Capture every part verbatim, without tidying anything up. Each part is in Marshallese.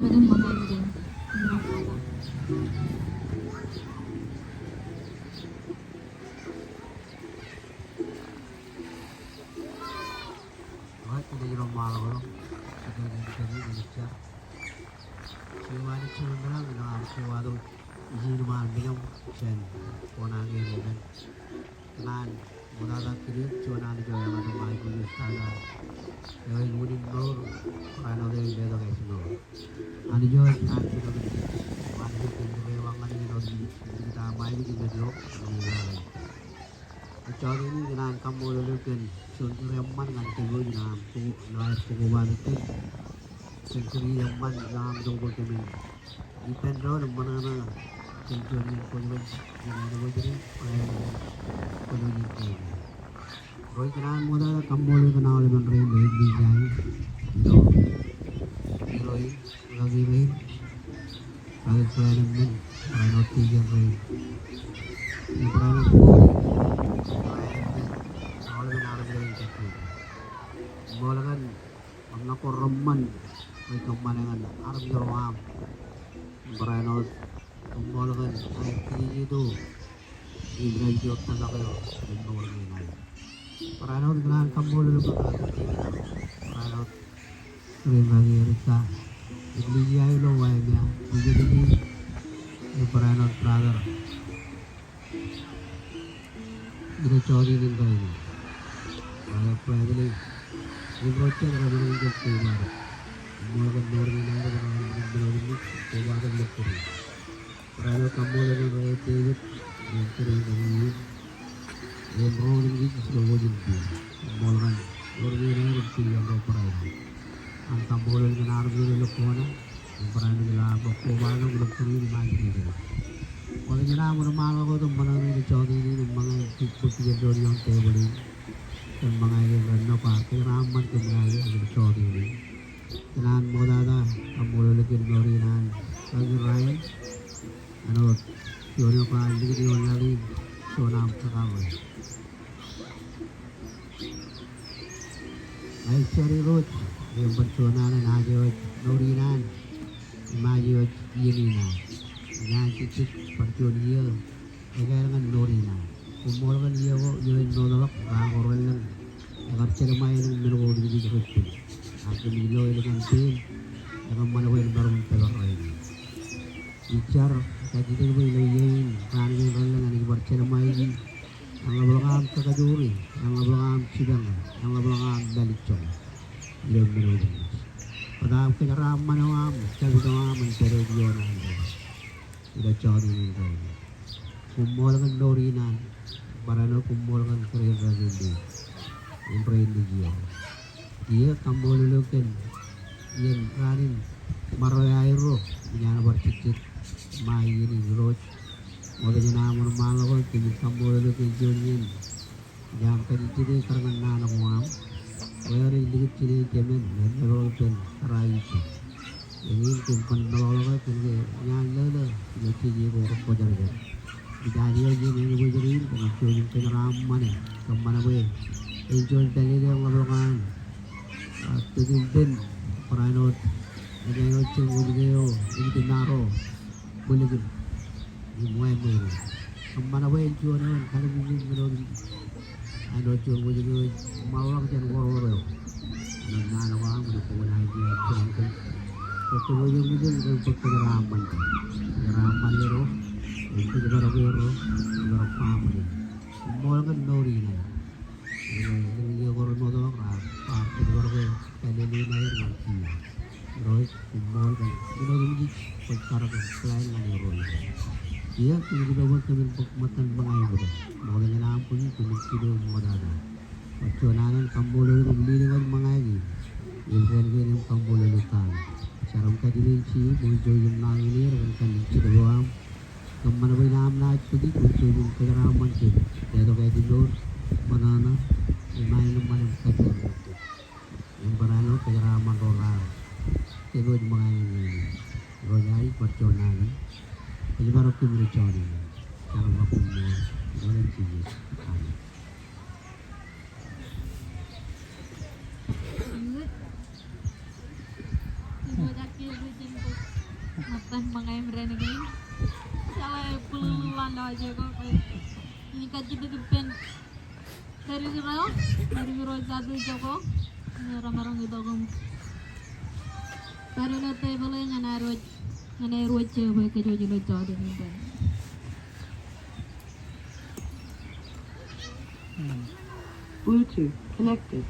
Kōṇaan ṃoktata kōn juon Anij eo eḷap ṃae kōn ej tata eo ej unin mour, barāinwōt eo ej letok ājmour. Anij eo ej an kōn otemjej, Anij eo ej kōn kōpeḷḷọk ñan kōn otemjej, kōn kōj im ṃae kōj im eddo ñan ṃae. Ej jọteen in kōṇaan kaṃṃoolol eok kōn juon kūr eṃṃan ñan kōm eo ej aṃ ko, eo aer kobatok kōm. Kōn kūr eṃṃan ilo aṃ itok bwe kōmin ippān doon im ṃōṇōṇō kōn juon iien kwōj wōj im āinwōt ri, barāinwōt ri kwōj wōj im kōn. Irooj, kōṇaan ṃoktata kaṃṃoolol kōn aolepen rein ilo eklejia in, ilo, ilo in, ilo kaki rein, ilo kaki rein, barāinwōt teacher rein. Im barāinwōt, barāinwōt aolepen armej rein kajjien. Ṃool kōn Ṃōk ko reṃṃan rej kōṃṃane ñan armej ro aṃ. Barāinwōt koṃṃool kōn aer kilikitu im rej jab tōmak eo im mour in aer. Barāinwōt kōṇaan kaṃṃoolol eok kōn aer kilikitu. Barāinwōt kōn aer kilikitu. Eklejia ilo Waimea, eklejia, im barāinwōt brother. Ilo jọteen in rainin. Barāinwōt Bradley. Im ro jet rej maroñ in kobatok. Ṃool kōn mour in aer, rej maroñ in kobatok ilo kūr in. Barāinwōt kaṃṃoolol ro jet, im kūr in rainin. Im ro jet rej wōj im kōn. Ṃool kōn mour in aer im kūr in ro barāinwōt. Im kaṃṃoolol kōn armej ro ilo kona. Im barāinwōt ilo aṃ bōk kobatok ilo kūr in im ajri in. Ṃokta jān aṃ wōnṃaanḷọk wōt im ṃōṇōṇō ilo jọteen in im ṃōñā kōj bōk kōj eddoin ioon tebōḷ in. Kōn ṃōñā kōn raan eo kwaar kōjeraaṃṃan kōm ñan ilo jọteen in. Kōṇaan ṃoktata kaṃṃoolol eok kōn mour in an Raki Ryan. Āinwōt juon eo kwaar likūt ioon laḷ in, juon aṃ kōkabwe. Ij jar Irooj, im bar juon alen aje wōj mour in an, im aje wōj iien in an. Ñan jejjet bar juon iiō ekāāl ñan mour in an. Koṃṃool kōn iiō ko, iiō in mootḷọk, raan ko relōñ. Ekar jelṃae elōñ men ko otemjej rej pād. Ak kōmij lo elōñ pen, ekōṃṃan bwe en maroñ in pād rainin. Ij jar, kajjitōk bwe ilo iiō in, raan kein relōñ enaaj bar jelṃae ijin. En ḷapḷọk aṃ kakajoor e, en ḷapḷọk aṃ jipañ e, en ḷapḷọk aṃ mālejjoñ e. Ilo men otemjej. Bōtab kōjeraaṃṃan eo aṃ, jabdewōt eo aṃ en pād wōt ioon an. Ilo jọteen in rainin. Koṃṃool kōn mour in an, barāinwōt koṃṃool kōn kōrā in rainin. Im rainin iiō. Iiō kaṃṃoolol eok kōn iien raan in ṃaro eo aerro, im ñan bar jejjet ṃae iien in Irooj. Ṃokta jān aṃ wōnṃaanḷọk wōt, kōmij kaṃṃoolol eok kōn juon iien. Im kajjitōk kar ñan naan ko aṃ. Bwe eo ej likūt jined in jemān, im ej bar ippān kōrā ijin. Eñin koṃ kōn meḷọkḷọk kōn ke ñan lōḷḷō ilo jeje ko rekwōjarjar. Ij aje wōj im āinwōt ri in, koṃ juon im kōjeraaṃṃan e. Kōṃṃan bwe en juon pālele eo ḷapḷọk an. A, tōt in pen, barāinwōt, ej āinwōt juon wōjke eo, im tōt ṇaro. Bōlōkin. Im wāween. Kōṃṃan bwe en juon eo en kallimjek men otemjej. Āinwōt juon wōjke eo ej ṃaḷoḷọk jān wōrwōr eo. Āinwōt naan ko aṃ, āinwōt koṃwin aikuj ej juon kōn. Bwe kōj wōj im wōj im kōj bōk kōjeraaṃṃan. Kōjeraaṃṃan erro. Im kōjparok erro. Kōjparok family. Koṃṃool kōn mour in aer. Im, im iiō ko remootḷọk raar, raar kōjparok e. Hallelujah, ñan Jisōs. Irooj, koṃṃool kōn men otemjej kwōj kar kōn plan ñan erro. Iiō, kōmij kōjparok bwe kōmin bōk ṃōttan ṃōñā eo. Ṃokta jān aṃ bōki, kōmin kile ṃoktata. Bar juon alen kaṃṃoolol eok im ledik wōt ṃōñā kein. Im kōn kein im kaṃṃoolol eok kake. Jar im kajjitōk in Jisōs, bwe kwōn jouj im nañinmej kōn kajjitōk eo aṃ. Kōṃṃan bwe in aṃ naaj bōki, kwōn jouj im kōjeraaṃṃan kōm. Letok ājmour, ṃōṇōṇō, im aenōṃṃan im kajjojo. Im barāinwōt kōjeraaṃṃan ro raar kōpooj ṃōñā in. Irooj, bar juon alen. Kōjparok kōm ilo jọteen in. Jar im koṃṃool. Ilo etan Jisōs. Amen. Ṃōñā im dān kein. Jeḷā bōlōlō ḷọk ijoko. Im kajjitōk ippān Pād Ikrō, Pād Ikrō Satu Joko, ñe remaroñ itok im pād ilo tebōḷ e ñan ad wōj, ñan ad wōj jab kōj wōj ilo jota in. Bluetooth connected.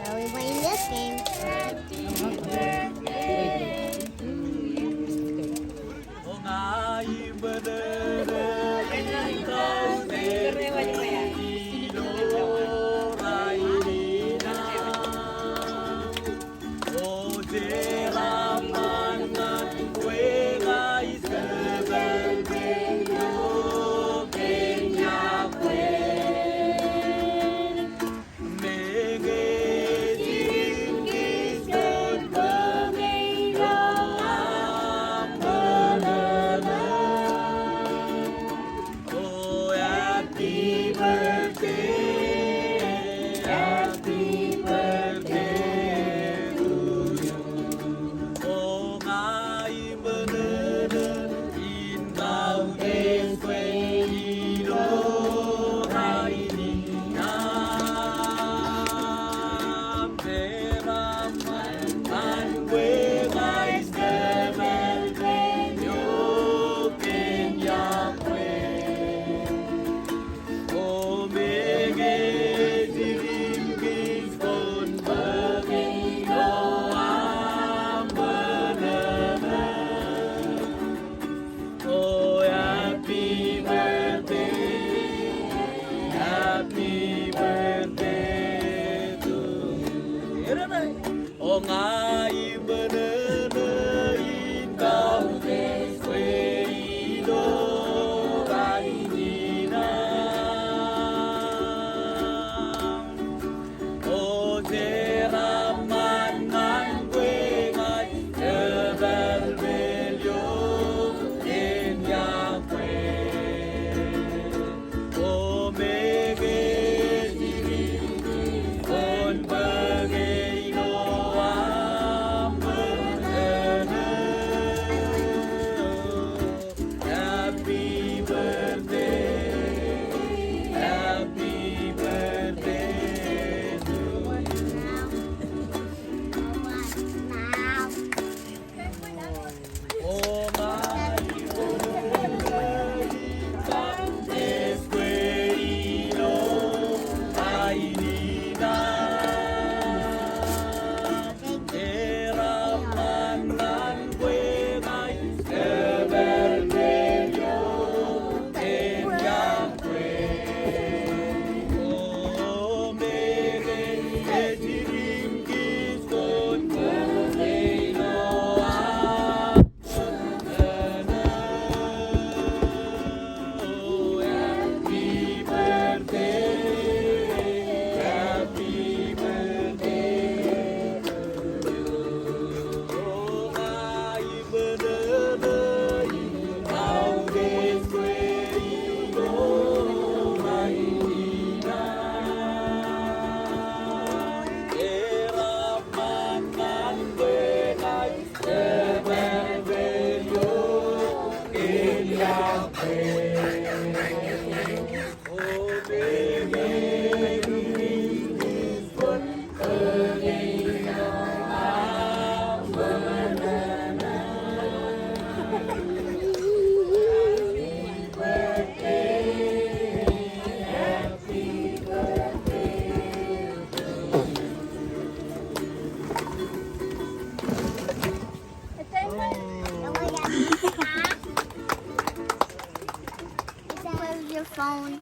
Are we playing this game? Oh, happy birthday, happy birthday to you. Oh, happy birthday, Oh, happy birthday, happy birthday to you. Oh, happy